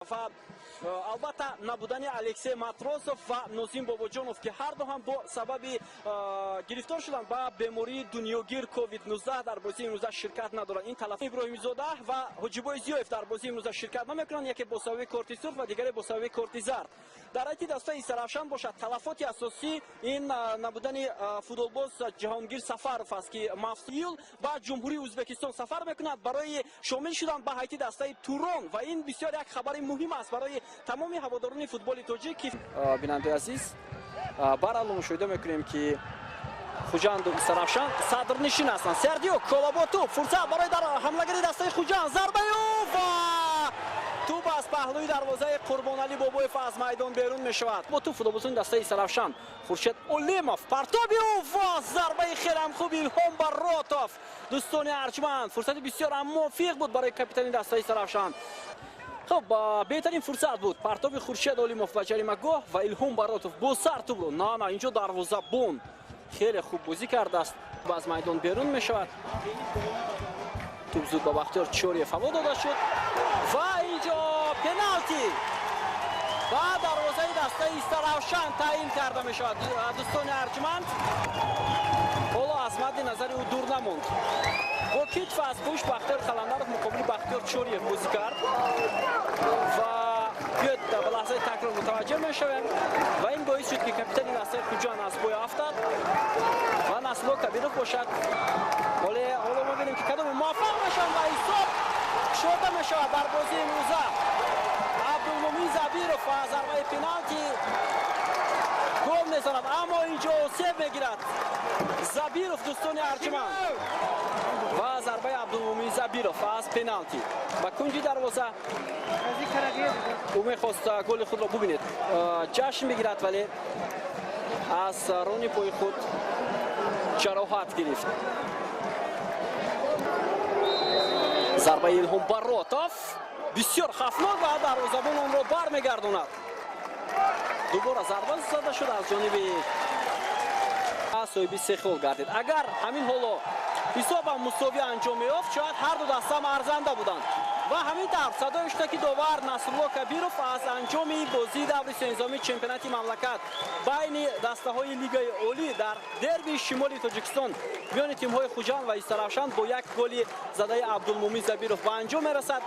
Ва албатта набудани Алексей Матросов ва Нозим Бобоҷонов, ки ҳар ду ҳам бо сабаби гирифтор шудан ба бемории дунёгир COVID-19 дар бозии имрӯза ширкат надоранд. Ин талаф Иброҳимзода ва Ҳоҷибой Зиёев дар бозии имрӯза ширкат намекунанд, яке бо сабаби корти сурх ва дигаре бо сабаби корти зард. Дар ҳайати дастаи Истаравшан бошад, талафоти асосӣ ин набудани футболбоз Ҷаҳонгир Сафаров аст, ки мафсиюл ба Ҷумҳурии Ӯзбекистон сафар мекунад барои шомил шудан ба ҳайати дастаи Турон, ва ин бисёр як хабари муҳим аст барои тамоми ҳаводорони футболи тоҷик. Ки бинандаи азиз, баралло мушоҳида мекунем, ки Хуҷанду Истаравшан садрнишин ҳастанд. Сердио Колоботу, фурсат барои дар ҳамлагари дастаи Хуҷанд, зарбаи ӯ ва тӯб аз паҳлӯи дарвозаи Қурбоналӣ Бобоев аз майдон берун мешавад. Бо тӯб футболбозони дастаи Истаравшан. Хуршед Олимов, партоби ӯ ва зарбаи хеле хуб Илҳом Баротов. Дӯстони арҷманд, фурсати бисёр ҳам мувофиқ буд барои капитани дастаи Истаравшан. Хуб, беҳтарин фурсат буд партоби Хуршед Олимов ба ҷаримагоҳ ва Илҳом Баротов бо сар тӯбро на инҷо дарвозабон хеле хуб бозӣ кардааст, аз майдон берун мешавад. Тӯб зуд ба Бахтиёр Чориев ҳаво дода шуд ва инҷо пеналти ба дарвозаи дастаи Истаравшан таъин карда мешавад. Дӯстони арҷманд, ҳоло аз мадди назари ӯ дур намонд. Бо китф аз пушт Бахтиёр Қаландаров муқобили Бахтиёр Чориев бозӣ кард ва биёед ба лаҳзаи такрор мутаваҷҷеҳ мешавем, ва ин боис шуд, ки капитани дастаи Хуҷанд аз пой афтад ва Насрулло Кабиров бошад. Ҳоло мо бинем, ки кадоме муваффақ мешаванд ва ҳисоб кушода мешавад дар бозии имрӯза. Абдулмумин Забиров аз зарбаи пеналти гол мезанад, аммо инҷо осеб мегирад Забиров, дӯстони арҷманд, ва зарбаи Абдулмумин Забиров аз пеналти ба кунҷи дарвоза. Ӯ мехост голи худро бубинед, ҷашн бигирад, вале аз рони пои худ ҷароҳат гирифт. Зарбаи Илҳом Баротов бисёр хафнок ва дарвозабон онро бармегардонад. Дубора зарба зада шуд аз ҷониби соҳиби се хол гардид. Агар ҳамин ҳоло ҳисобам мусовӣ анҷом меёфт, шояд ҳар ду дастаам арзанда буданд. Ва ҳамин тавр садои шуда, ки довар Насрулло Кабиров аз анҷоми бозии даври сензоми чемпионати мамлакат байни дастаҳои Лигаи Олӣ дар дербии шимоли Тоҷикистон миёни тимҳои Хуҷанд ва Истаравшан бо як голи задаи Абдулмумин Забиров ба анҷом мерасад.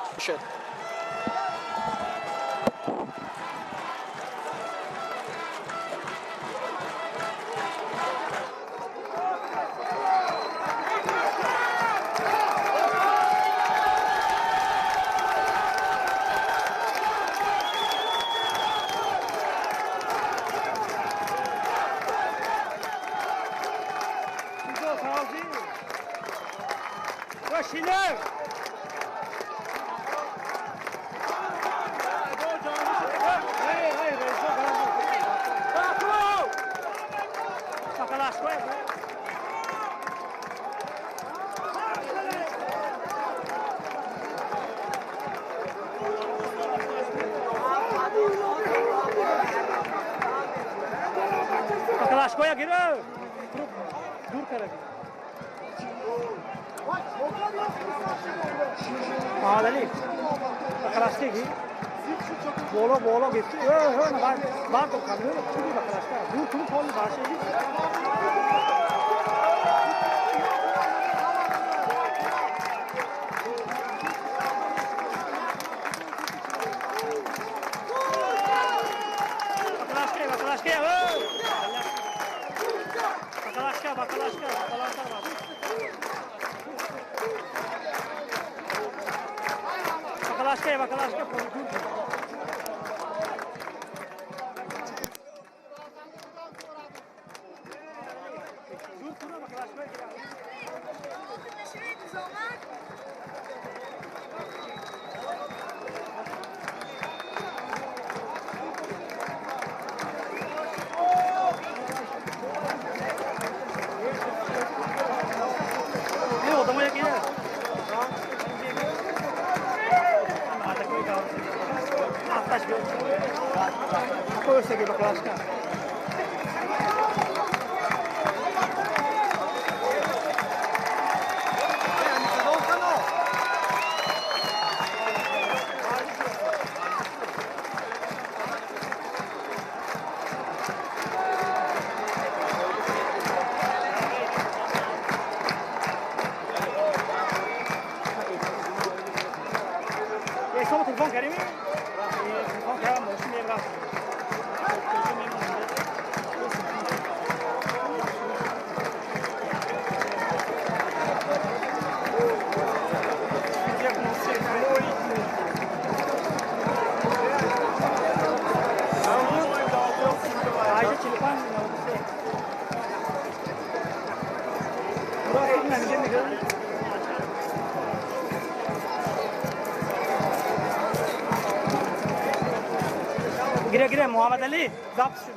Гире, гире, Муҳаммад Алӣ, запись шуд.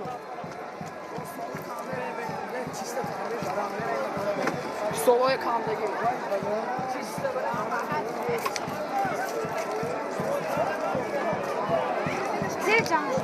Солои кандагӣ. Зер ҷамъ.